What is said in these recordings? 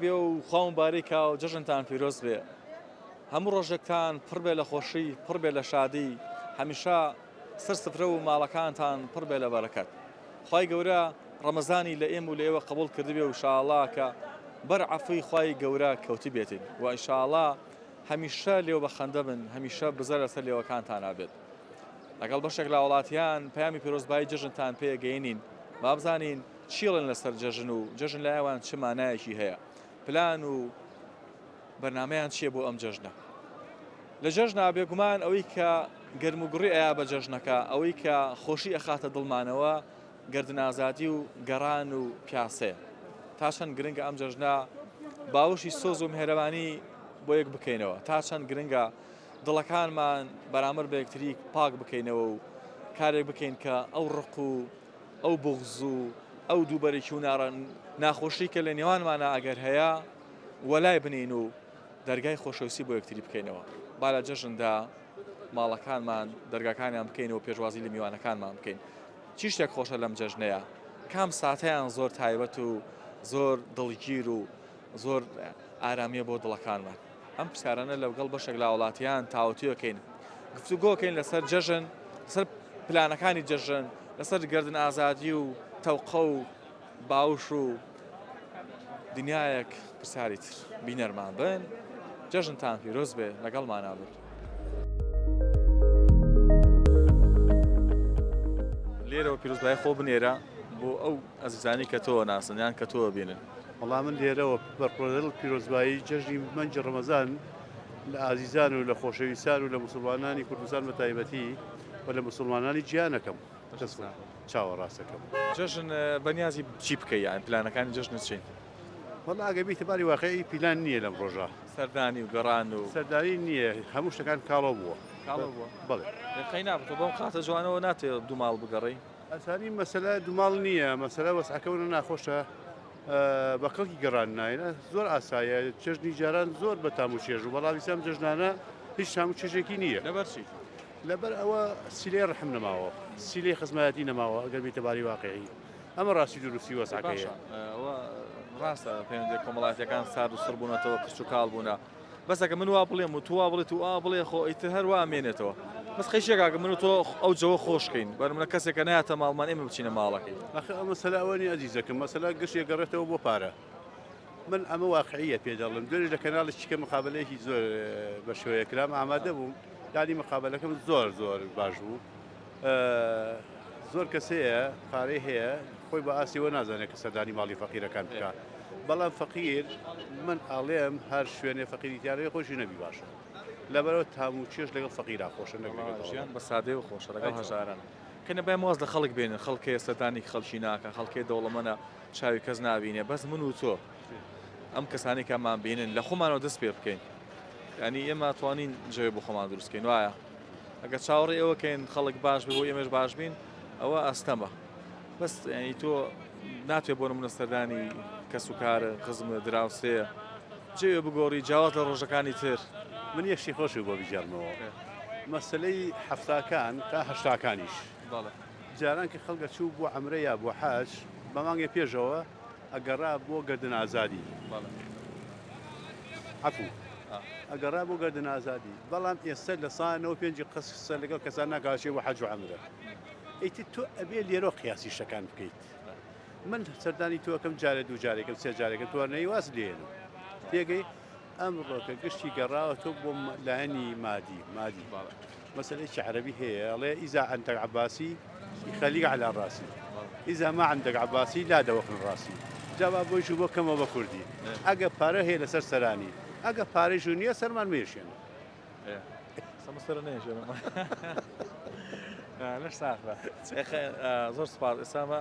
بێ و خوا موبارەی کا و جەژنتان پیرۆز بێ. هەموو ڕۆژێکتان پڕ بێ لە خۆشی، پڕ بێ لە شادی، هەمیشە سەر سفرە و ماڵەکانتان پڕ بێ لە بەرەکەت. خوای گەورە ڕەمەزانی لە ئێمە و لە ئێوە قبوڵ کردبێ و ئیشاڵا کە بەر عەفوی خوای گەورە کەوتبێتین و ئیشاڵا هەمیشە لێو بە خەندە بن، هەمیشە بزە لەسەر لێوەکانتانا بێت. لەگەڵ بەشێک لە هاوڵاتیان پەیامی پیرۆزبایی جەژنتان پێ گەینین با بزانین چی ڵێن لەسەر جەژن و جەژن لای ئەوان چ مانایەکی هەیە پلان و بەرنامەیان چییە بۆ ئەم جەژنە لە جەژنا بێگومان ئەوەی کە گەرم و گوڕی ئەیا بە جەژنەکە ئەوەی کە خۆشی ئەخاتە دڵمانەوە گەردن ئازادی و گەڕان و پیاسەیە تا چەند گرنگە ئەم جەژنە باوەشی سۆز و مهێرەبانی بۆ یەک بکەینەوە تا چەند گرنگە دڵەکانمان بەرامبەر بە یەکتری پاک بکەینەوە و کارێک بکەین کە ئەو ڕق و ئەو بوغز و ئەو دووبەرەکی و ناخۆشی کە لە نێوانمانە ئەگەر هەیە وەلای بنین و دەرگای خۆشەویستی بۆ یەکتری بکەینەوە. با لە جەژندا ماڵەکانمان دەرگاکانیان بکەینەوە پێشوازی لە میوانەکانمان بکەین. چی شتێک خۆشە لەم جەژنەیە؟ کام ساتەیان زۆر تایبەت و زۆر دڵگیر و زۆر ئارامیە بۆ دڵەکانمان؟ ئەم پرسیارانە لەگەڵ بەشێک لە هاوڵاتیان تاوتوێکەین گفتوگۆکەین لەسەر جەژن لەسەر پلانەکانی جەژن لەسەر گردن ئازادی و تەوقە و باوش و دنیایەک پرسیاری تر بینەرمان بن جەژنتان پیرۆز بێ لەگەڵمانا بن. لێرەوە پیرۆزبایی خۆ بنێرە بۆ ئەو ئەزیزانی کە تۆ ناسن یان کە تۆ بینن. وەڵا من لێرەوە بەرپرۆزەڵ پیرۆزبایی جەژنی مانگی ڕەمەزان لە ئازیزان و لە خۆشەویستان و لە موسڵمانانی کوردستان بە تایبەتی و لە موسڵمانانی جیهانەکەم دەست چاوەڕاستەکەم. جەژن بەنیازی چی بکەی یان پلانەکانی جەژنت چین؟ وەڵا ئەگەر بیتە باری واقعی پیلان نییە لەم ڕۆژە. سەردانی و گەڕان و. سەردانی نییە هەموو شتەکان کاڵۆ بووە. کاڵۆ بووە؟ بەڵێ. قەینا تۆ بەم قاتە جوانەوە ناتەوێ دوو ماڵ بگەڕێی؟ ئەزانی مەسەلە دوماڵ نییە مەسەلە وەسعەکە ونە ناخۆشە بە کەڵکی گەڕان نایەنە زۆر ئاسایە چێژنی جاران زۆر بە تام و چێژ و بەڵام ئیسام جەژنانە هیچ تام و چێژێکی نییە لەبەر چی؟ لەبەر ئەوە سیلەی ڕەحم نەماوە سیلەی خزمایەتی نەماوە ئەگەر بیتە باری واقعی ئەمە ڕاستی دروستی وەسعەکەیە. باشە ئەوە ڕاستە پەیوەندیە کۆمەڵایەتیەکان سارد و سڕ بوونەتەوە کچ و کاڵ بوونە بەس ئەگە من وا بڵێم و تۆ وا بڵێت و ئا بڵێ خۆ ئیتر هەر وا ئەمێنێتەوە بەس قەیچێ کاکە من و تۆ ئەو جەوە خۆش کەین بە نمونە کەسێکە نایەتە ماڵمان ئێمە بچینە ماڵەکەی. ئاخر ئەو مەسەلە ئەوە نیە ئەزیزەکەم مەسەلە گشت ئەگەڕێتەوە بۆ پارە من ئەمە واقعیە پێ دەڵێم دوێنێش لە کەناڵی چیکە مقابلەیەکی زۆر بە شێوەیە کرام ئامادە بووم یانی مقابلەکەم زۆر زۆر باش بوو زۆر کەس هەیە پارەی هەیە خۆی بە ئاستیەوە نازانێت کە سەردانی ماڵی فەقیرەکان بکا بەڵام فەقیر من ئاڵێم هەر شوێنێ فەقیری تیاەوە خۆشی نەبی باشە لەبەرەوە تام و چێژ لەگەڵ فەقیرا خۆشە نەک لەگەڵ ژیان بە سادەی و خۆشە لەگەڵ هەژاران کەنە بای واز لە خەڵک بێنن خەڵکێ سەردانی خەڵکی ناکە خەڵکێ دەوڵەمەنە چاوی کەس نابینێ بەس من و تۆ ئەم کەسانی کەمان بینن لە خۆمانەوە دەست پێ بکەین ینی ئێمە توانین جێ بۆ خۆمان دروستکەین وایە ئەگەر چاوەڕێی ئەوە کەین خەڵک باش بێ بۆ ئێمەش باش بین ئەوە ئەستەمە بەس ینی تۆ ناتوێ بۆ نمونە سەردانی کەس و کارە خزم دراوسێ جێ بگۆڕی جیاواز لە ڕۆژەکانی تر. من یەک شتی خۆشی بۆ بگێڕمەوە مەسەلەی حەفتاکان تا هەشتاکانیش جاران کە خەڵک ئەچوو بۆ عەمرە یا بۆ حەج بە مانگێ پێشەوە ئەگەڕا بۆ گەردن ئازادی عەفو ئەگەڕا بۆ گەردن ئازادی بەڵام ئێستا لە سا نەوە پێنجی قسە لەگەڵ کەسان ناکاچێ بۆ حەج و عەمرە ئیتر تۆ ئەبێ لێرۆ قیاسی شتەکان بکەیت من سەردانی تۆکەم جارێ دوو جارێکم سێ جارێکم تۆ نەی واز لێنم تێگەی ئەمڕۆکە گشتی گەڕاوەتەوە بۆ لایەنی مادی مادی مەسەلەیەکی عەرەبی هەیە ئەڵێ ئیزا عەندەک عەباسی خەلیک عەلا ڕاسی ئیزا ما عەندەک عەباسی لا دەوەخن ڕاسی جا با بۆیش و بۆ کەمەوە بە کوردی ئەگە پارە هەیە لەسەر سەرانی ئەگە پارەیش و نییە سەرمان مێشێنە سەمە سەر نێژێنە لەش ساخ بە زۆر سپاس ئێسامە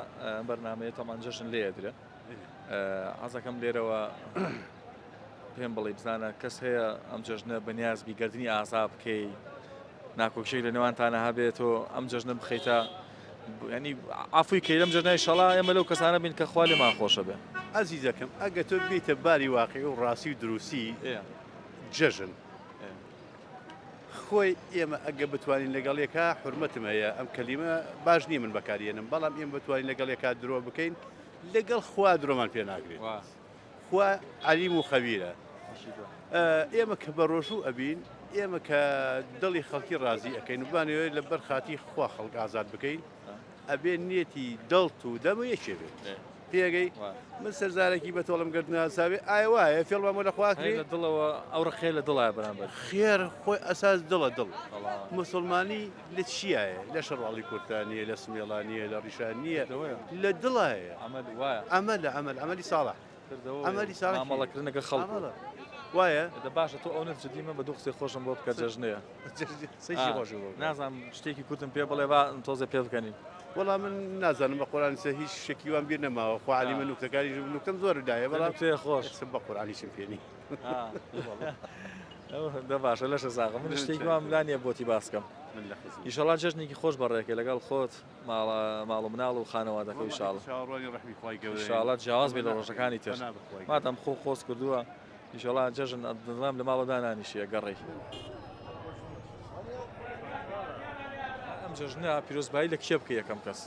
بەرنمەیە تەمان جەژن لێ درێ حەزەکەم لێرەوە پێم بڵێ بزانە کەس هەیە ئەم جەژنە بەنیاز بی گردنی ئازا بکەی ناکۆکیێک لە نێوانتانە هەبێت و ئەم جەژنە بخەیتە ینی عفوی کەی لەم جەژنای شەڵا ئێمە لەو کەسانە بین کە خوا لێمان خۆشە بێ. ئەزیزەکەم ئەگە تۆ بیتە باری واقعی و ڕاستی و دروستی جەژن خۆی ئێمە ئەگە بتوانین لەگەڵ یەکا حورمەتم هەیە ئەم کەلیمە باش نییە من بەکاریێنم بەڵام ئێمە بتوانین لەگەڵ یەکا درۆ بکەین لەگەڵ خوا درۆمان پێ ناگرێت. خوا عەلیم و خەبیرە. ئێمە کە بەڕۆژوو ئەبین، ئێمە کە دڵی خەڵکی ڕازی ئەکەین و بمانەوێت لە بەر خاتری خوا خەڵک ئازاد بکەین، ئەبێ نیەتی دڵت و دەم یەکێ بێت. تێگەی؟ من سەرزارەکی بە تۆڵم گرت ناساوێ ئایا وایە فێڵمان بۆ لە خوا کرێ؟ لە دڵەوە ئەو ڕقەیە لە دڵایە بەرامبەر. خێر خۆی ئەساس دڵە دڵ. موسڵمانی لە چیایە؟ لە شەرواڵی کورتا نییە، لە سمێڵا نییە، لە ڕیشا نییە، لە دڵایە. عەمەل وایە. عەمەلە عەمەل، عەمەلی ساڵح. عەمەلی ساڵح مامەڵەکردن لەگەڵ خەڵک. عەمەڵە وایە. دە باشە تۆ ئەونە جدی من بە دوو قسەی خۆشم بۆ بکە جەژنەیە. قسەی چی خۆشم بۆ بکە؟ نازانم شتێکی کورتم پێ بڵێ با تۆزێ پێ بکەنین. وەڵا من نازانم بە قورئان سە هیچ شتێکی وام بیر نەماوە خوا عەلیمە نوکتەکانیش نوکتەم زۆر دایە بەڵام نوکتەیە خۆش. ئێستا بە قورئان هیچم پێ نییە. دە باشە لەشە ساغە من شتێکی وام لا نییە بۆتی باس کەم. من لە خزمەت. ئیشەڵا جەژنێکی خۆش بەڕێکەی لەگەڵ خۆت ماڵە ماڵ و مناڵ و خانەوادەکە ئیشاڵا. چاوەڕوانی ڕەحمی خوای گەورەین. ئیشاڵا جیاواز بێ لە ڕۆژەکانی تر. پەنا بە خوای گەورە. مادام خۆ خۆز کردووە ئیشەڵا جەژن دڵنیام لە ماڵەوە دانانیشی ئەگەڕێی. ئەم جەژنە پیرۆزبایی لە کێ بکەی یەکەم کەس؟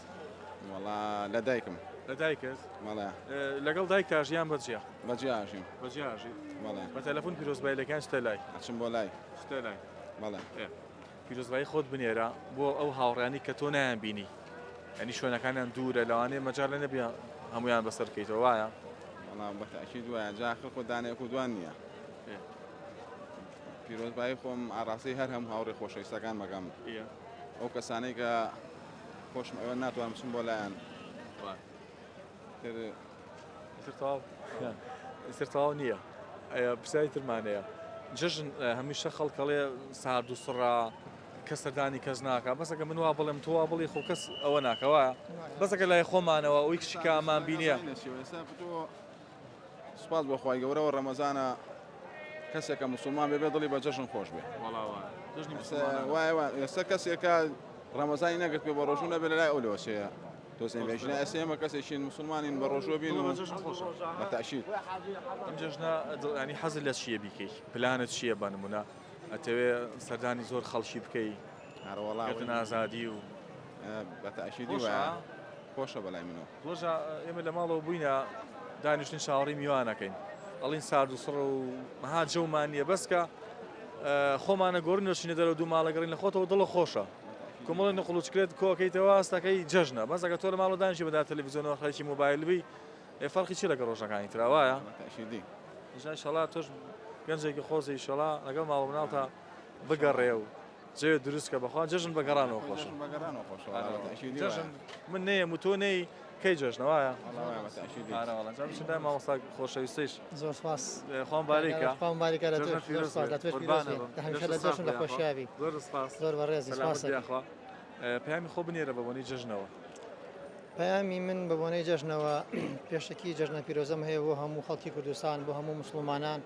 وەڵا لە دایکم. لە دایکت؟ بەڵێ. لەگەڵ دایکتا ئەژی یان بەجیا؟ بەجیا ئەژیم. بەجیا ئەژیت؟ بەڵێ. بە تەلەفۆن پیرۆزبایی لەکەیان چتە لای؟ ئەچم بۆ لای. چتە لای؟ بەڵێ. پیرۆزبایی خۆت بنێرە بۆ ئەو هاوڕیانی کە تۆ نایان بینی یعنی شوێنەکانیان دوورە لەوانەیە مەجال نەبێ هەمویان بەسەر کەیتەوە وایە؟ وەڵا بە تەئکید وایە جا ئاخر خۆ دانەیەک و دوان نییە. پیرۆزبایی خۆم ئاڕاستەی هەر هەموو هاوڕێ خۆشەویستەکان مەکەم ئەو کەسانەی کە خۆشم ئەوێن ناتوانم بچم بۆ لایان ئیتر تەواو ئیتر تەواو نییە پرسیاری ترمان هەیە جەژن هەمیشە خەڵکەڵێ سارد و سڕا کە سەردانی کەس ناکە بەسەکە من وا بڵێم تۆ وا بڵێ خۆ کەس ئەوە ناکەوە بەسەکە لای خۆمانەوە ئەوی کچکامان بینیە سوپاس بۆ خوای گەورەوە ڕەمەزانە کەسێکە مسلمان بێ بێ دڵی بە جەژن خۆش بێ وایە ئێستا کەسێکە ڕەمەزانی نەگرت بێ بە ڕۆژوو نەبێ لە لای ئەو لەوەچەیە تۆزێ بێژنە ئێستا ئێمە کەسێکین مسلمانین بە ڕۆژوە بین و بە تەئکید ئەم جەژنە ینی حەزت لە چییە بیکەی پلانت چییە بە نمونە ئەتەوێ سەردانی زۆر خەڵکی بکەی هەروەڵا گرتن ئازادی و بە تەئکیدی وایە خۆشە بەلای منەوە. ڕۆژە ئێمە لە ماڵەوە بووینە دانیشتین چاوەڕێی میوانەکەین ئەڵین سارد و سڕ و مەها جەومان نییە بەس کە خۆمانە گۆڕین دەچینە دەرەوە دوو ماڵە گەڕین لە خۆتەوە دڵە خۆشە کۆمەڵی نقڵوچکرێت کۆکەیتەوە هەستەکەی جەژنە بەس ئەگە تۆ لە ماڵەوە دانیشی بەدا تەلەڤیزیۆنەوە خەریکی مۆبایل بی ئێ فەرقی چی لەگەڵ ڕۆژەکانی ترا وایە تەئکیدی ئینشاڵڵا تۆش گەنجێکی خۆزی ئینشاڵڵا لەگەڵ ماڵ و مناڵتا بگەڕێ و جێ دروست کە بەخوا جەژن بە گەڕانەوە خۆشە. جەژن بە گەڕانەوە خۆشە وەڵا بە تەئکیدی جەژن وایە. من نەیەم و تۆ نەی کەی جەژنە وایە؟ وەڵا وایە بە تەئکیدی. ئارە وەڵا جا بچین لای مامۆستا خۆشەویستەیش. زۆر سپاس. خوا مبارەکە. خوا مبارەکە لە جەژنت تۆش. زۆر پیرۆز سپاس بێ. لە تۆش پیرۆز قوربانە بێ. بم. لە هەمیشە لەشت لە ساغ جەژن لە بێ یاخوا. خۆشیا بی. زۆر سپاس. زۆر بەڕێزی سەلامەت سپاس بی ئەکەم. یاخوا. پەیامی خۆ بنێرە بە بۆنەی جەژنەوە. پەیامی من بە بۆنەی جەژنەوە پێشەکی جەژنە پیرۆزەم هەیە بۆ هەموو خەڵکی کوردستان بۆ هەموو موسڵمانان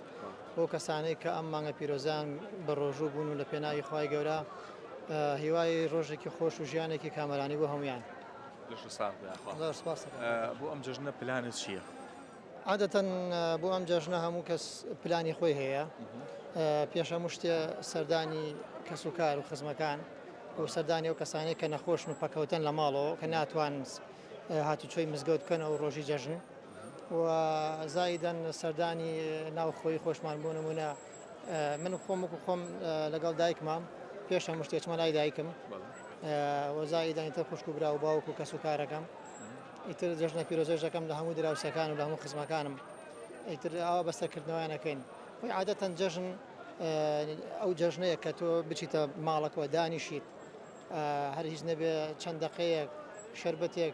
بۆ کەسانەی کە ئەم مانگە پیرۆزەیان بە ڕۆژوو بوون و لە پێناوی خوای گەورە هیوای ڕۆژێکی خۆش و ژیانێکی کامەرانی بۆ هەموویان. لەشت ساغ بێ یاخوا. زۆر سپاس دەکەم. بۆ ئەم جەژنە پلانت چییە؟ عادەتەن بۆ ئەم جەژنە هەموو کەس پلانی خۆی هەیە. پێش هەموو شتێ سەردانی کەسوکار و خزمەکان و سەردانی ئەو کەسانەی کە نەخۆشن و پەکەوتەن لە ماڵەوە کە ناتوان هاتوچۆی مزگەوت بکەن ئەو ڕۆژی جەژن. و زایدەن سەردانی ناوخۆی خۆشمان بۆ نمونە من خۆم وەکو خۆم لەگەڵ دایکمام پێش هەموو شتێک چمە لای دایکم و زایدەن ئیتر خوشک و برا و باوک و کەس و کارەکەم ئیتر جەژنە پیرۆزەش دەکەم لە هەموو دراوسێکان و لە هەموو خزمەکانم ئیتر ئاوا بەسەرکردنەوەیان ئەکەین خۆی عادەتەن جەژن ئەو جەژنەیە کە تۆ بچیتە ماڵەکەوە دانیشیت هەر هیچ نەبێ چەند دەقەیەک شەربەتێک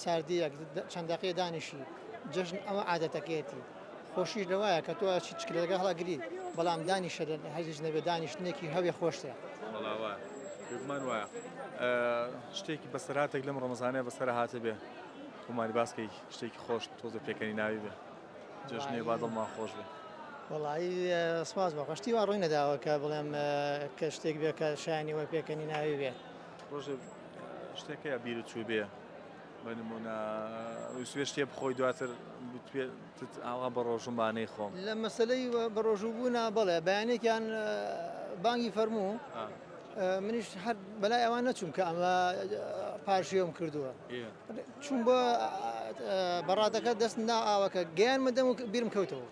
ساردییەک چەند دەقەیە دانیشی جەژن ئەمە عادەتەکەیەتی خۆشیش لەوایە کە تۆ ئەچی چکلەکە هەڵەگری بەڵام دانیشە هەر هیچ نەبێ دانیشتنێکی هەوێ خۆشترە. وەڵا وایە بێگومان وایە شتێکی بەسەرهاتێک لەم ڕەمەزانەیە بەسەر هاتبێ بۆمانی باس کەی شتێکی خۆش تۆزێ پێکەنی ناوی بێ جەژنێ با دڵمان خۆش بێ. وەڵایی سپاس بۆ خوا شتی وا ڕووی نەداوە کە بڵێم کە شتێک بێ کە شایانی وە پێکەنی ناوی بێ. ڕۆژێ شتێک هەیە بیرت چووبێ بە نمونە ویستبێ شتێ بخۆی دواتر بتوێت ئاوا بە ڕۆژووم با نەیخۆم. لە مەسەلەی بە ڕۆژوو بوونا بەڵێ بەیانێکیان بانگی فەرموو. منیش هەر بەلای ئەوان نەچووم کە ئەمە پارشێوم کردووە چوون بۆ بەڕادەکە دەست نا ئاوەکە گەیان مدەم و بیرم کەوتەوە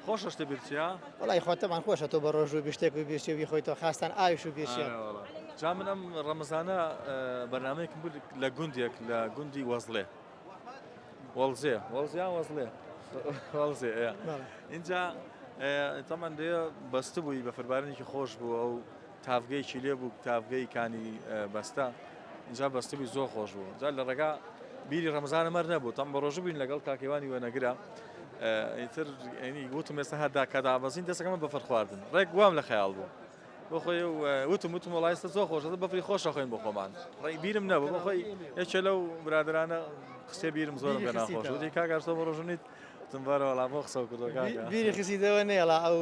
خۆشە شتە بیرچە وڵی خۆتەمان خۆشە تۆ بە ڕۆژ و بشتێک و بیرچێ خۆی تۆ خاستان ئاوش و بیرچێ جا من ئەم ڕەمەزانە بەرنمەیەکم بوو لە گوندێک لە گوندی وەزڵێ وەڵزێ وەڵزیان وەزڵێ وەڵزێ اینجا تەمان لێ بەستبووی بە فەربارنێکی خۆش بوو ئەو تاڤگەیەکی لێ بوو تاڤگەی کانی بەستە اینجا بەستبووی زۆر خۆش بوو جا لە ڕێگا بیری ڕەمەزانە مەر نەبوو تەم بە ڕۆژ بووین لەگەڵ کاکەوانی وێنەگرە ئیتر وتم ئێستا هەردا کەدابەزین دەستەکەمە بەفر خواردن ڕێک وام لە خەیاڵ بوو بۆ خۆی وتم وتم وڵای ئێستا زۆر خۆشە بەفری خۆشە خۆین بۆ خۆمان ڕێک بیرم نەبوو بۆ خۆی یەکێ لەو برادرانە قسێ بیرم زۆرم پێ ناخۆش وتی کاک ئارسۆ بە ڕۆژ نیت وتم بەرە وەڵا بۆ قسە کردووە کاکە بیری خستیتەوە نێڵا ئەو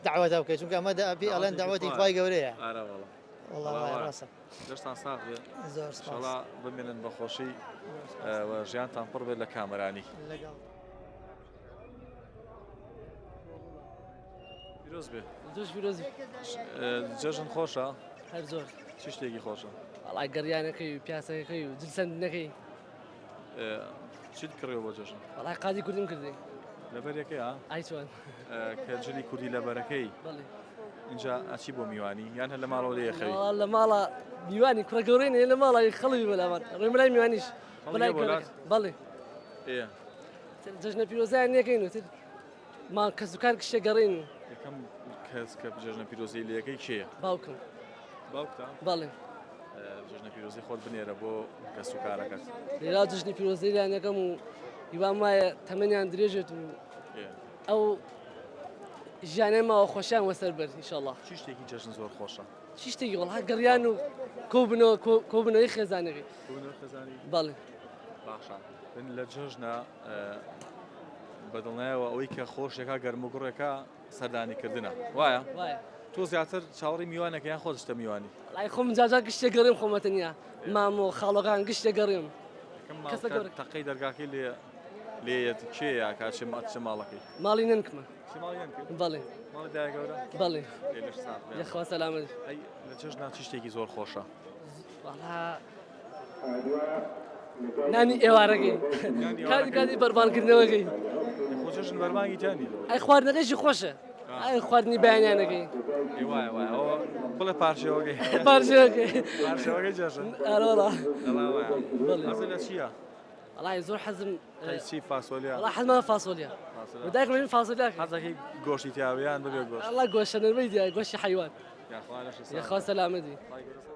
دەعوەتە بکەیت چونکە ئەمە پێی ئەڵێن دەعوەتی خوای گەورەیە ئارە وەڵا وەڵا وایە ڕاستە لەشتان ساغ بێ زۆر سپاس ئینشاڵڵا بمێنن بە خۆشی و ژیانتان پڕ بێت لە کامەرانی لەگەڵ پیرۆز بێ زۆر پیرۆز جەژن خۆشە هەر زۆر چ شتێکی خۆشە وەڵا گەڕیانەکەی و پیاسەکەی و جلسەندنەکەی چیت کڕیەوە بۆ جەژن وەڵا قازی کوردیم کردی لەبەرەکەی ئای چۆن کە جلی کوردی لەبەرەکەی بەڵێ اینجا ئەچی بۆ میوانی یان هەر لە ماڵەوە لێ خەوی لە ماڵە میوانی کوڕە گەورەی لە ماڵە خەڵی بەلامان ڕێم لای میوانیش بەلای بەڵێ جەژنە پیرۆزیان نەکەین وتر ما کەسوکار کشێ گەڕین. یەکەم کەس کە جەژنە پیرۆزی لەکەی کێیە؟ باوکم. باوکتە؟ بەڵێ. جەژنە پیرۆزی خۆت بنێرە بۆ کەسوکارەکەت. لێرا جەژنی پیرۆزییان یەکەم و هیوام وایە تەمەنیان درێژێت و ئەو ژیانە ماوە خۆشیان وەسەر بەر ئینشەڵا. چی شتێکی جەژن زۆر خۆشە؟ چی شتێکی وەڵا گەڕیان و کۆبنەوە کۆبنەوەی خێزانەکەی. کۆبنەوەی خێزانی؟ بەڵێ. باشە لە جەژنە بەدڵنیایەوە ئەوەی کە خۆشێکا گەرموگوڕێکە سەردانی کردنە وایە تۆ زیاتر چاوەڕی میوانەکە یان خۆت شتە میوانی لای خۆم جاجا گشتێ گەڕێم خۆمە تەنیا مامۆ خاڵۆکان گشتێ گەڕێم تەقەی دەرگاکەی لێ لێیەت کێیە کاچێ چ ماڵەکەی ماڵی نەنکمە بەڵێ ماڵی دایە گەورە بەڵێ یەخوا سەلامەت لە جەژنا چ شتێکی زۆر خۆشە وەڵا نانی ئێوارەکەی کاتی کاتی بەربانکردنەوەکەی خۆ جەژن بەربانگی تیا نییە ئەی خواردنەکەیشی خۆشە ئەی خواردنی بەیانیانەکەی ئێ وایە وایە ئەوە بڵێ پارشێوەکەی پارشێوەکەی پارشێوەکەی جەژن ئەرێ وەڵا وەڵا وایە بەڵێ. حەزت لە چییە وەڵای زۆر حەزم ئەی چی فاسۆلیا وەڵا حەزمان فاسۆلیا فاسۆلیا. دایکم من فاسۆلیا کرد. حەزەکەی گۆشتی تیا بێ یان بەبێ گۆشت وەڵا گۆشە نەرمەی دیای گۆشتی حەیوان یاخوا لەشت ساغ یاخوا بێ. سەلامەتی خوای گەورە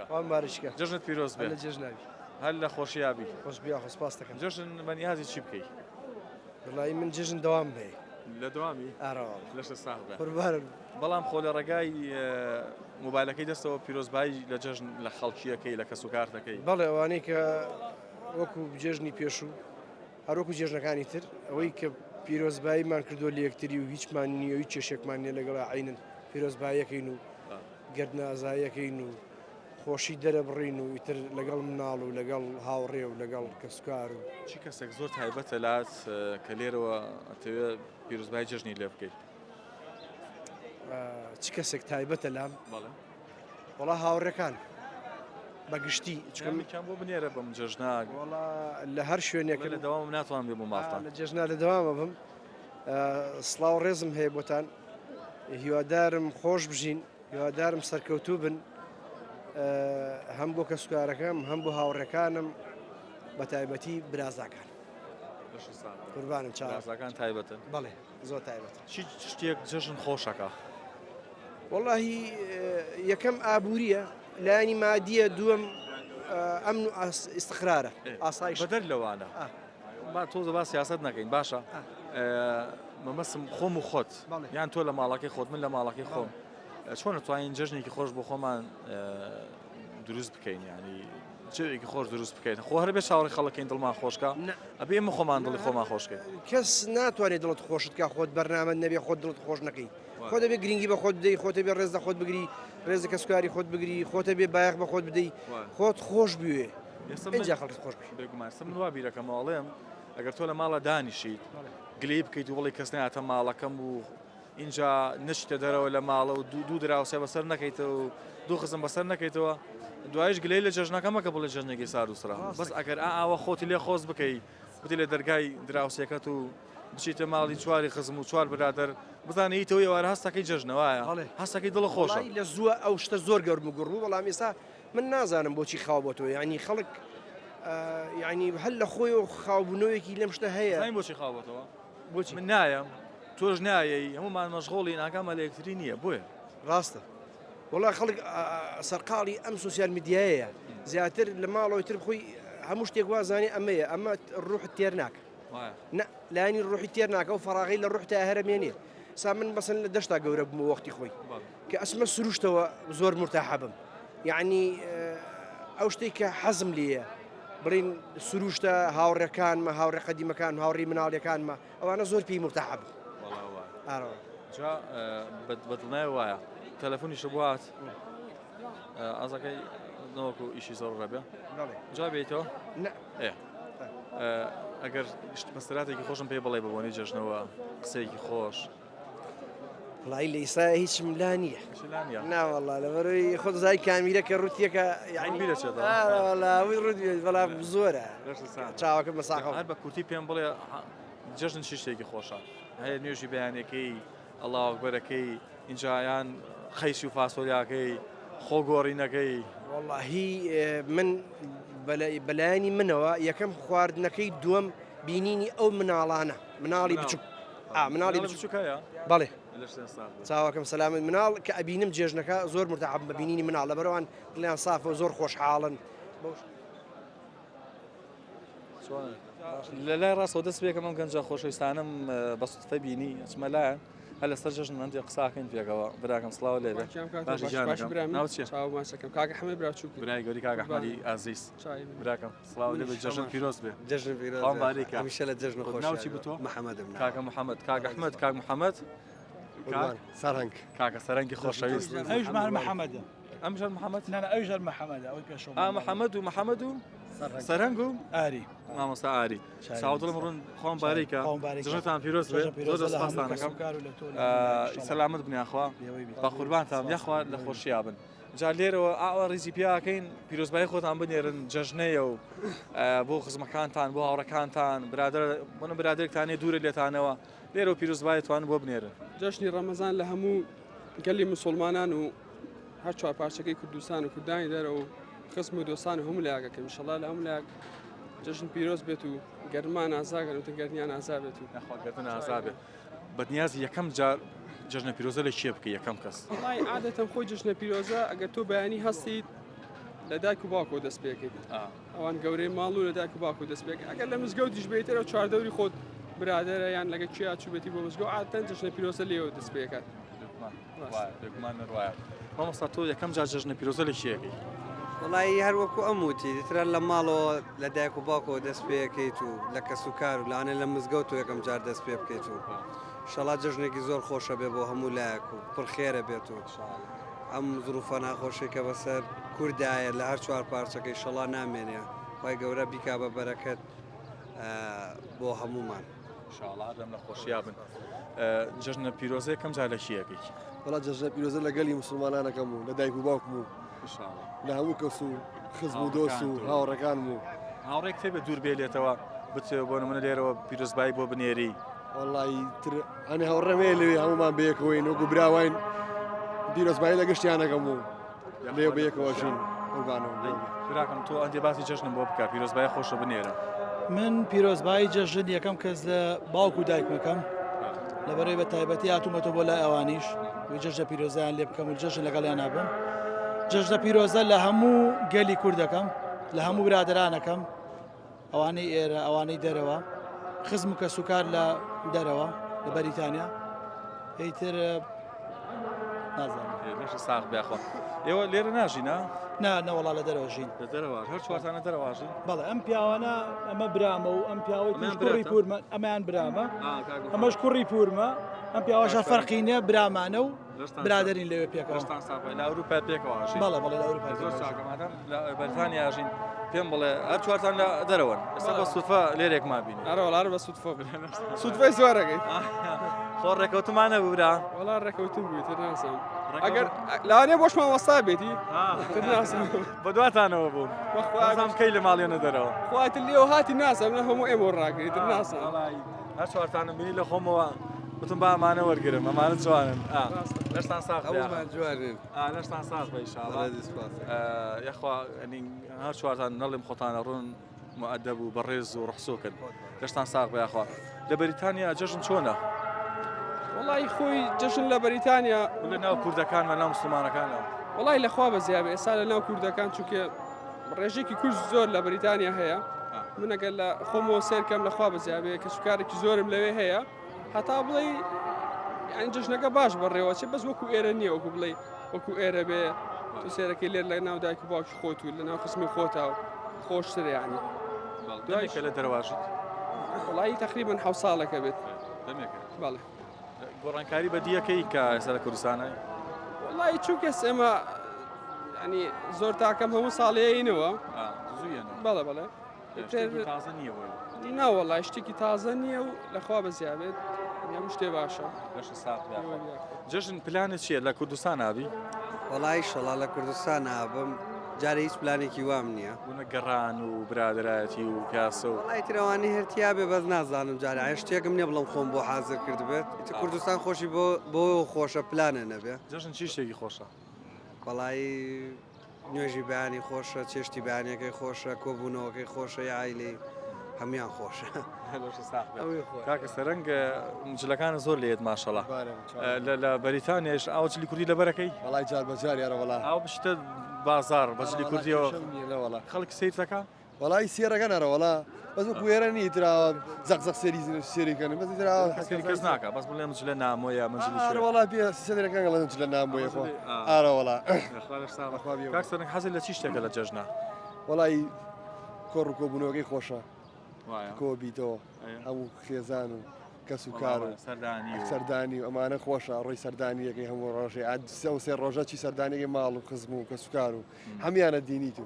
خوا مبارەکی کە. جەژنت پیرۆز بێ. هەر لە جەژناوی. هەر لە خۆشیا بی. خۆش بی یاخوا سپاست دەکەم. جەژن بە نیازی چی بکەی؟ وەڵایی من جەژن دەوام هەیە. لە دەوامی؟ ئارە وەڵا. لەشت ساغ بێ. قوربانت بم. بەڵام خۆ لە ڕێگای مۆبایلەکەی دەستەوە پیرۆزبایی لە جەژن لە خەڵکییەکەی لە کەسوکارتەکەی. بەڵێ ئەوانەی کە وەکو جەژنی پێشوو هەر وەکو جێژنەکانی تر ئەوەی کە پیرۆزباییمان کردووە لە یەکتری و هیچمان نییە و هیچ کێشێکمان نییە لەگەڵا عەینەن پیرۆزباییەکەین و گەردنئازاییەکەین و خۆشی دەرەبڕین و ئیتر لەگەڵ مناڵ و لەگەڵ هاوڕێ و لەگەڵ کەسوکار و. چی کەسێک زۆر تایبەتە لات کە لێرەوە ئەتەوێ پیرۆزبایی جەژنی لێ بکەیت؟ چ کەسێک تایبەتە لام؟ بەڵێ. وەڵا هاوڕێکان بە گشتی چکم کام بۆ بنێرە بەم جەژنا وەڵا لە هەر شوێنێک لە دەوام ناتوانم بێ بۆ ماڵتان لە جەژنا لە دەوامە بم سڵاو ڕێزم هەیە بۆتان هیوادارم خۆش بژین هیوادارم سەرکەوتوو بن هەم بۆ کەسوکارەکەم هەم بۆ هاوڕێکانم بە تایبەتی برازاکان قوربانم چاو برازاکان تایبەتن بەڵێ زۆر تایبەت چی شتێک جەژن خۆشەکە وەڵاهی یەکەم ئابووریە لایەنی مادیە دووەم ئەمن و ئیستقرارە ئاسایش بەدەر لەوانە با تۆزە با سیاست نەکەین باشە مەمەسم خۆم و خۆت یان تۆ لە ماڵەکەی خۆت من لە ماڵەکەی خۆم چۆن توانین جەژنێکی خۆش بۆ خۆمان دروست بکەین ینی جەوێکی خۆش دروست بکەین خۆ هەر بێ چاوەڕی خەڵکین دڵمان خۆشکە ئەبێ ئێمە خۆمان دڵی خۆمان خۆشکەین کەس ناتوانێت دڵت خۆشت کا خۆت بەرنامە نەبێ خۆت دڵت خۆش نەکەی خۆ دەبێ گرنگی بە خۆت بدەی خۆتە بێ ڕێز لە خۆت بگری ڕێز لە کەسوکاری خۆت بگری خۆتە بێ بایەخ بە خۆت بدەی خۆت خۆش بوێ ئینجا خەڵکت خۆش بوێ بێگومان ئێستا من وا بیرەکەمەوە ئەڵێم ئەگەر تۆ لە ماڵە دانیشیت. گلەیی بکەیت و بڵێی کەس نەیاتە ماڵەکەم و ئینجا نەچیتە دەرەوە لە ماڵە و دوو دراوسێ بەسەر نەکەیتەوە و دوو خزم بەسەر نەکەیتەوە دوایش گلەی لە جەژنەکە مەکە بڵێ جەژنێکی سارد و سڕە بەس ئەگەر ئا ئاوە خۆتی لێ خۆز بکەی بتی لە دەرگای دراوسێکەت و بچیتە ماڵی چواری خزم و چوار برادەر بزانە ئیتەوە ئێوارە هەستەکەی جەژنە وایە هەستەکەی دڵە خۆشە لە زووە ئەو شتە زۆر گەرم و گوڕ بوو بەڵام ئێستا من نازانم بۆچی خاو بۆتەوە یعنی خەڵک یعنی هەر لە خۆی و خاوبوونەوەیەکی لەم شتە هەیە زانین بۆچی خاو بۆتەوە بۆچی من نایەم تۆش نایەی هەمومان مەشغوڵین ئاگامان لە یەکتری نییە بۆیە ڕاستە وڵا خەڵک سەرقاڵی ئەم سوسیال میدیایەیە زیاتر لە ماڵەوەی تر خۆی هەموو شتێک وازانێ ئەمەیە ئەمە ڕوح تێر ناکە نا لایەنی ڕوحی تێر ناکە و فەراغی لە ڕوح تا هەرەمێنێ سا من بەسن لە دەشتا گەورە بووم وەختی خۆی کە ئەچمە سروشتەوە زۆر مرتاحە بم یعنی ئەو شتێک کە حەزم لێیە بڵین سروشتە هاوڕێکانمە هاوڕێ قەدیمەکان هاوڕی مناڵەکانمە ئەوانە زۆر پێی مرتاحە بوو جا بەدڵنای وایە تەلەفۆنی شبوات ئازەکەی نەوەکو ئیشی زۆر ڕەبێ جا بێتەوە ئەگەر بەسەراتێکی خۆشم پێ بڵێ بە بۆنەی جەژنەوە قسەیەکی خۆش وڵی لە ئیسا هیچم لا نییە ناوەڵا لەبەرەوەی خۆ زای کامیرە کە ڕوتیەکە یعنی ڕوت بەڵام زۆرە چاوەکە مەساقە هەر بە کورتی پێم بڵێ جەژن چی شتێکی خۆشە هەیە نوێژی بەیانەکەی ئەڵاوەکبەرەکەی ئینجایان قەیسی و فاسۆلیاکەی خۆ گۆڕینەکەی. وەڵاهی من بەلایەنی منەوە یەکەم خواردنەکەی دووەم بینینی ئەو مناڵانە مناڵی بچوک مناڵی بچوک هەیە بەڵێ چاوەکەم سەلامت مناڵ کە ئەبینم جێژنەکە زۆر مرتاحم بە بینینی مناڵ لەبەرەوان دڵیان سافە و زۆر خۆشحاڵن بەوش. لە لای ڕاستەوە دەست پێکەم ئەم گەنجە خۆشەویستانم بە سوتفە بینی ئەچمە لایان هەر لەسەر جەژن هەندێک قساکەین پێکەوە براکەم سڵاو لێ بێ باش گیانەکەم ناو چیە چاو ماچەکەم کاکە حەمەی برا چووک برای گەوری کاک ئەحمەدی ئازیز براکەم سڵاو لێ بێ جەژن پیرۆز بێ جەژن پیرۆز خوا باریکە هەمیشە لە جەژن خۆش ناو چی بوو تۆ محەمەدم کاکە محەمەد کاک ئەحمەد کاک محەمەد کاک سەرەنگ کاکە سەرەنگی خۆشەویست ئەویش محەمەدە ئەم ژەر محەممەد نا نا ئەویش هەر محەممەدە ئەوەی پێشەوە ئا محەممەد و محەممەد و سەرەنگ و ئاری مامۆستا ئاری چاودڵم ڕوون خۆم باریکە جەژنتان پیرۆز بێ زۆر زۆر سپاستان ئەکەم سەلامەت بن یاخوا بە قوربانتان یاخوا لە خۆشیا بن جا لێرەوە ئاوا ڕیزی پیاکەین پیرۆزبایی خۆتان بنێرن جەژنەیە و بۆ خزمەکانتان بۆ هاوڕەکانتان برادەر بۆنە برادێکتانێ دوورە لێتانەوە لێرەوە پیرۆزبایی توان بۆ بنێرن جەژنی ڕەمەزان لە هەموو گەلی مسوڵمانان و هەر چوار پارچەکەی کوردستان و کوردانی دەرەوە و خزم و دۆستان و هەموو لایەکەکەم ئینشەڵا لە هەموو لایەک جەژن پیرۆز بێت و گەرمان ئازا گەرمتن گەرمیان ئازا بێت و یاخوا گەردن ئازا بێت بەنیازی یەکەم جار جەژنە پیرۆزە لە کێ بکەی یەکەم کەس وەڵای عادەتەن خۆی جەژنە پیرۆزە ئەگەر تۆ بەیانی هەستیت لە دایک و باوکەوە دەست پێکەیت ئەوان گەورەی ماڵ و لە دایک و باوکەوە دەست پێکەیت ئەگەر لە مزگەوتیش بێیتەرەوە چواردەوری خۆت برادەرە یان لەگە کێیا چووبێتی بۆ مزگەوت عادەتەن جەژنە پیرۆزە لێوە دەست پێکات بێگومان وایە مامۆستا تۆ یەکەم جار جەژنە پیرۆزە لە کێ ئەکەی؟ وەڵایی هەر وەکو ئەم وتی دیترە لە ماڵەوە لە دایک و باوکەوە دەست پێەکەیت و لە کەس و کار و لانێ لە مزگەوت و یەکەم جار دەست پێ بکەیت و شەڵا جەژنێکی زۆر خۆشە بێ بۆ هەموو لایەک و پڕ خێرە بێت و ئەم زروفە ناخۆشی کە بەسەر کوردایە لە هەر چوار پارچەکەی شەڵا نامێنێ خوای گەورە بیکا بە بەرەکەت بۆ هەمومان. ان شاء اللە هەردەم لە خۆشیا بن. جەژنە پیرۆزە یەکەم جار لە کێ ئەکەیت؟ وەڵا جەژنە پیرۆزە لە گەلی موسڵمانان ئەکەم و لە دایک و باوکم و لە هەموو کەس و خزم و دۆست و هاوڕێکانم و هاوڕێک تێبێ دوور بێ لێتەوە بچێ بۆ نمونە لێرەوە پیرۆزبایی بۆ بنێری وەڵی تر ئەنێ هاوڕێم هەیە لەوێ هەموومان بەیەکەوەین وەکو براواین پیرۆزبایی لە گشتیان ئەکەم و لێ بە یەکەوە ژین قوربانم براکەم تۆ ئەندێ باسی جەژنم بۆ بکە پیرۆزبای خۆشە بنێرە. من پیرۆزبایی جەژن یەکەم کەس لە باوک و دایکمەکەم لەبەرەی بە تایبەتی هاتوومەتەوە بۆ لای ئەوانیش و جەژنە پیرۆزیان لێ بکەم و جەژن لەگەڵیان نابم جەژنە پیرۆزە لە هەموو گەلی کوردەکەم لە هەموو برادرانەکەم ئەوانەی ئێرە ئەوانەی دەرەوە خزم و کەسوکار لە دەرەوە لە بەریتانیا ئیتر نازانم لەش ساغ بێخوا ئێوە لێرە ناژین نا نا نەوەڵا لە دەرەوە ژین لە دەرەوە هەر چوارتانە دەرەوە ژین بەڵێ ئەم پیاوانە ئەمە برامە و ئەم پیاوەی ئەمەیان تریش کوڕی براتە؟ پورمە ئەمەیان برامە ئا، کاک ئەمەش کوڕی پورمە ئەم پیاوەشە فەرقی نییە برامانە و. برادەرین لەوێ پێکەوە. لەشتان ساغ بێ لە ئەوروپا پێکەوە ئەژین. بەڵێ بەڵێ لە ئەوروپا زۆر پێکەوە ئەژین. چاکە مادام لە بەریتانیا ئەژین پێم بڵێ هەر چوارتان لە دەرەوەن ئێستا بە سوتفە لێرێکمان بینی. ئەرە وەڵا هەر بە سوتفە بوو. سوتفەی زۆرەکەی. خۆ ڕێکەوتمان نەبوو برا. وەڵا ڕێکەوتن بوو ئیتر نازانم. ئەگەر لەوانەیە بۆشمان وەستا بێتی تر نازانم. بە دواتانەوە بووم. بەخوا نازانم کەی لە ماڵیانە دەرەوە. خوا ئیتر لێوە هاتی نازانم لە هەموو ئێمە ڕاگری ئیتر نازانم. وەڵای هەر چوارتانم بینی لە خۆمەوە وتم با ئەمانە وەرگرم ئەمانە جوانن. ئا لەشتان ساغ بێ. هەموومان جوانین. ئا لەشتان ساغ بێ ئیشاڵا. یاخوا یانی هەر چوارتان نەڵێم خۆتان ئەڕۆن مؤدەب و بەڕێز و ڕەحسۆکن لەشتان ساغ بێ یاخوا. لە بەریتانیا جەژن چۆنە؟ وەڵی خۆی جەژن لە بەریتانیا لە ناو کوردەکان لە ناو مسلمانەکانە وەڵی لە خوا بەزیابێ ئێستا لە ناو کوردەکان چونکە ڕێژێکی کورد زۆر لە بەریتانیا هەیە من ئەگەر لە خۆمەوە سێرکەم لە خوا بەزیابێ کە سوکارێکی زۆرم لەوێ هەیە هەتا بڵێ یان جەژنەکە باش بەڕێوەچێ بەس وەکو ئێرە نییە وەکو بڵێ وەکو ئێرە بێ تو سێرەکەی لێر لە ناو دایک و باوکی خۆت و لە ناو خزمی خۆتا و خۆشتر یعنی دوایکە لە دەرواژیت وڵی تقریبا حە ساڵەکە بێت دەمێکە بەڵێ گۆڕانکاری بەدیەکەی کە ئێستا لە کوردستانە وڵی چونکە ئێمە ینی زۆر تاکەم هەموو ساڵەیەینەوە بەڵێ بەڵێ تازە نییە بۆی ناوەڵای شتێکی تازە نییە و لەخوا بەزیابێت هەموو شتێ باشە لەش ساغ بێ. جەژن پلانت چییە لە کوردستان ئابی؟ وەڵا ئیشەڵا لە کوردستان ئابم جارێ هیچ پلانێکی وام نییە. بوونە گەڕان و برادەرایەتی و پیاسە و. وەڵا ئیتر ئەوانەی هەر تیا بێ بەس نازانم جارێ ئایا شتێکم نییە بڵێم خۆم بۆ حازر کردبێت ئیتر کوردستان خۆشی بۆ بۆ خۆشە پلانە نەبێ. جەژن چی شتێکی خۆشە؟ وەڵایی نوێژی بەیانی خۆشە چێشتی بەیانەکەی خۆشە کۆبوونەوەکەی خۆشە یا عیلی هەموان خۆشە کاکە سەرنگ جلەکانە زۆر لێت ماشەڵا لە بەریتانیاش ئاو جلی کوردی لەبەرەکەی وەڵای جار بەجار یارە وەڵا ئاو بشتە بازار بە جلی کوردیەوە خەڵک سیرتەکە وەڵای سێرەکەن ئەرە وەڵا بەس وەکو ئێرە نیە تراوە زەق زەق سێری سێری کەن بەس تراوە سێری کەس ناکا بەس بڵێ من جلە نامۆیە من جلی ئارە وەڵا پێ سێرەکان ئەڵێن جلە نامۆیە خۆ ئارە وەڵا کاک سەرنگ حەزت لە چی شتێکە لە جەژنە وەڵای کۆڕ و کۆبوونەوەکەی خۆشە کۆ بیتەوە هەموو خێزان و کەس و کار و سەردانی و ئەمانە خۆشە ڕۆی سەردانیەکەی هەموو ڕۆژێ ئەو سێ ڕۆژە چی سەردانێکی ماڵ و خزم و کەس و کار و هەمیانە دینیت و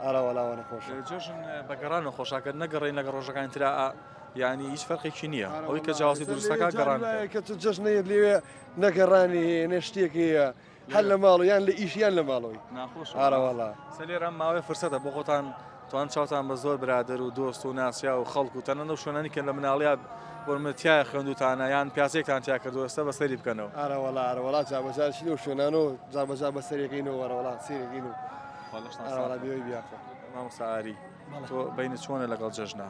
ئارا وەڵا وانە خۆشە. جەژن بە گەڕانەوە خۆشە ئەگەر نەگەڕێین لەگەڵ ڕۆژەکانی ترا یانی هیچ فەرقێکی نییە ئەوەی کە جیاوازی دروستەکە گەڕان کە تۆ جەژنەیە لێوێ نەگەڕانی هەیە نە شتێک هەیە هەر لە ماڵ یان لە ئیش یان لە ماڵەوەی ناخۆش ئارەوەڵا سەلێرە ماوەی فرسەتە بۆ خۆتان توان چاوتان بە زۆر برادەر و دۆست و ناسیا و خەڵک و تەنانەت ئەو شوێنانەی کە لە مناڵیا بۆ نمونە تیایا خوێندووتانە یان پیاسەیەکتان تیا کردووە ئێستا بەسەری بکەنەوە. ئارە وەڵا ئارە وەڵا جا بە جار چین ئەو شوێنانە و جا بە جار بەسەریەکەینەوە ئارە وەڵا سەیرەکەین و خوا لەشتان ئارە وەڵا ساغ بێ. بێوەی بیاخوا. مامۆستا ئاری تۆ بەینت چۆنە لەگەڵ جەژنا؟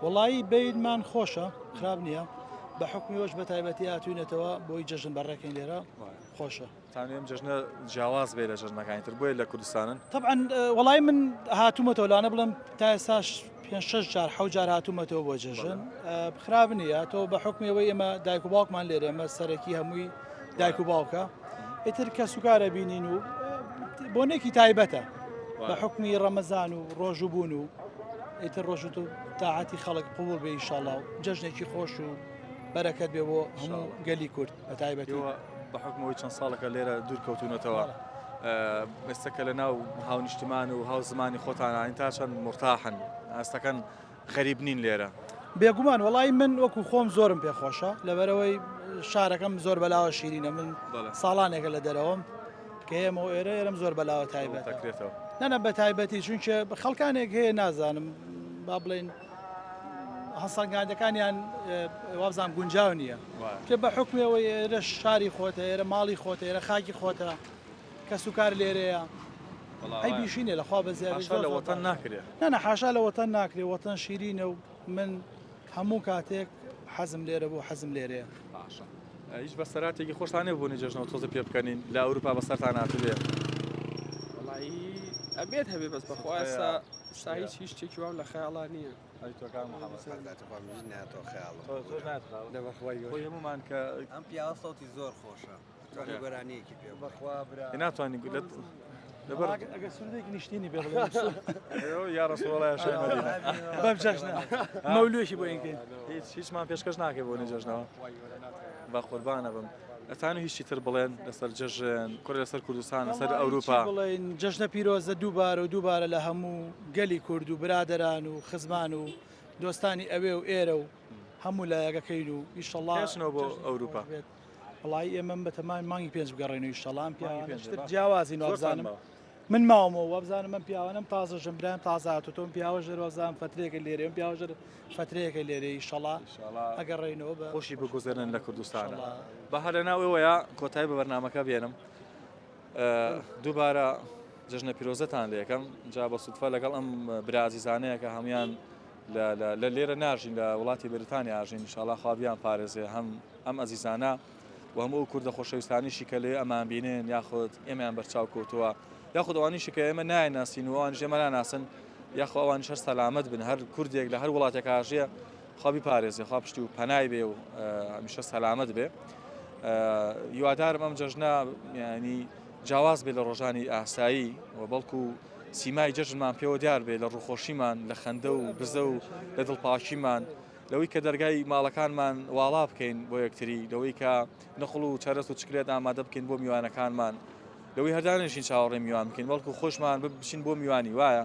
وەڵایی بەینمان خۆشە خراپ نییە بە حوکمی وەش بە تایبەتی هاتووینەتەوە بۆی جەژن بەڕێکەین لێرە خۆشە. تانوی ئەم جەژنە جیاواز بێ لە جەژنەکانی تر بۆیە لە کوردستانن؟ تەبعەن وەڵای من هاتوومەتەوە لەوانە بڵێم تا ئێستاش پێنج شەش جار حەوت جار هاتوومەتەوە بۆ جەژن خراپ نییە تۆ بە حوکمی ئەوەی ئێمە دایک و باوکمان لێرە ئێمە سەرەکی هەمووی دایک و باوکە ئیتر کەسوکارە بینین و بۆنێکی تایبەتە بە حوکمی ڕەمەزان و ڕۆژوو بوون و ئیتر ڕۆژ و تاعەتی خەڵک قبوڵ بێ ئینشاڵڵا و جەژنێکی خۆش و بەرەکەت بێ بۆ هەموو گەلی کورد بە تایبەتی. ئێوە بە حوکم ئەوەی چەند ساڵێکە لێرە دوور کەوتوونەتەوە، ئێستا کە لە ناو هاونیشتمان و هاو زمانی خۆتانین تا چەند مورتاحن، هەستەکەن غەریب نین لێرە؟ بێگومان، وەڵایی من وەکو خۆم زۆرم پێ خۆشە، لەبەرئەوەی شارەکەم زۆر بەلاوە شیرینە، من ساڵانێکە لە دەرەوەم، کە ئێمەوە ئێرە ئێرەم زۆر بەلاوە تایبەتە. دەکرێتەوە؟ نا نا بە تایبەتی، چونکە خەڵکانێک هەیە نازانم با بڵێین هەڵسەنگاندەکانیان وابزانام گونجاو نییە کە بە حکمەوە ئێرە شاری خۆتە ئێرە ماڵی خۆتە ئێرە خاکی خۆتە کەس و کار لێرەیە ئەی بیشینە لەخوا بە زیادی لە وەتەن ناکرێت نەنە حاشا لە وەتەن ناکرێ وەتەن شیرینە و من هەموو کاتێک حەزم لێرە بوو حەزم لێرەیە باشە هیچ بەسەراتێکی خۆشتان نیە بۆنی جەژنەوە تۆزە پێ بکەنین لە ئەوروپا بەسەرتان هاتبێ وەڵایی ئەبێت هەبێ بەس بەخوا ئێستا ئێستا هیچ هیچ شتێکی وام لە خەیاڵا نییە. ئەی تۆ کاک محەمەد؟ خەزاتە خوا منیش نایەتەوە خەیاڵم. تۆ تۆش نایەتە خەیاڵت؟ نە بەخوای گەورە. خۆی هەموومان کە ئەم پیاوە سەوتی زۆر خۆشە ئەتوانی گۆرانییەکی پێ بڵێ. بەخوا برا. ئێ ناتوانی لە لەبەر ئەگەر سرودێکی نیشتینی پێ بڵێ یا ڕەسوڵ الله یا شای مەدینە. بەم جەژنە مەولوێکی بۆ ئینکەین. هیچ هیچمان پێشکەش ناکەی بۆنی جەژنەوە؟ بە قوربانە بم. ئەتانو هیچی تر بڵێن لەسەر جەژن کورە لەسەر کوردستان لەسەر ئەوروپا؟ بڵێن جەژنە پیرۆزە دووبارە و دووبارە لە هەموو گەلی کورد و برادەران و خزمان و دۆستانی ئەوێ و ئێرە و هەموو لایەکەکەین و ئیشەڵا کێشنەوە بۆ ئەوروپا وڵی ئێمە بەتەمان مانگی پێنج بگەڕێن و ئیشەڵام پیاوانشتر جیاوازین وابزانم من ماومەوە وابزانم من پیاوانم تازە ژن برایم تازە هاتوو تۆم پیاوە ژێر وابزانم فترێکە لێرێ ئەم پیاوە ژێر فترەیەکە لێرێ ئیشەڵا ئەگەڕێینەوە بە خۆشی بگوزەرن لە کوردستان بە هەر لەناو ئێوەیە کۆتایی بە بەرنامەکە بێنم دووبارە جەژنە پیرۆزەتان لێکەم جا بە سوودفە لەگەڵ ئەم برازیزانەیە کە هەموان لە لێرە ناژین لە وڵاتی بەریتانیا ئاژین ئینشاڵا خوا بیان پارێزێ هەم ئەم ئەزیزانە و هەموو ئەو کوردە خۆشەویستانیشی کە لەوێ ئەمان بینن یاخود ئێمەیان بەرچاو کەوتووە یاخود ئەوانیشی کە ئێمە نایانناسین و ئەوانیش ئێمە ناناسن یاخۆ ئەوانیش هەر سەلامەت بن هەر کوردێک لە هەر وڵاتێک ئاژیە خوا بیپارێزێ خوا پشتی و پەنای بێ و هەمیشە سەلامەت بێ هیوادارم ئەم جەژنە ینی جیاواز بێ لە ڕۆژانی ئاسایی و بەڵکو سیمای جەژنمان پێوە دیار بێ لە ڕووخۆشیمان لە خەندە و بزە و لە دڵپاکیمان لەوەی کە دەرگای ماڵەکانمان واڵا بکەین بۆ یەکتری، لەوەی کە نقڵ و چەرەس و چکلێت ئامادە بکەین بۆ میوانەکانمان، لەوەی هەر دانەنیشین چاوەڕێی میوان بکەین، بەڵکو خۆشمان بچین بۆ میوانی، وایە؟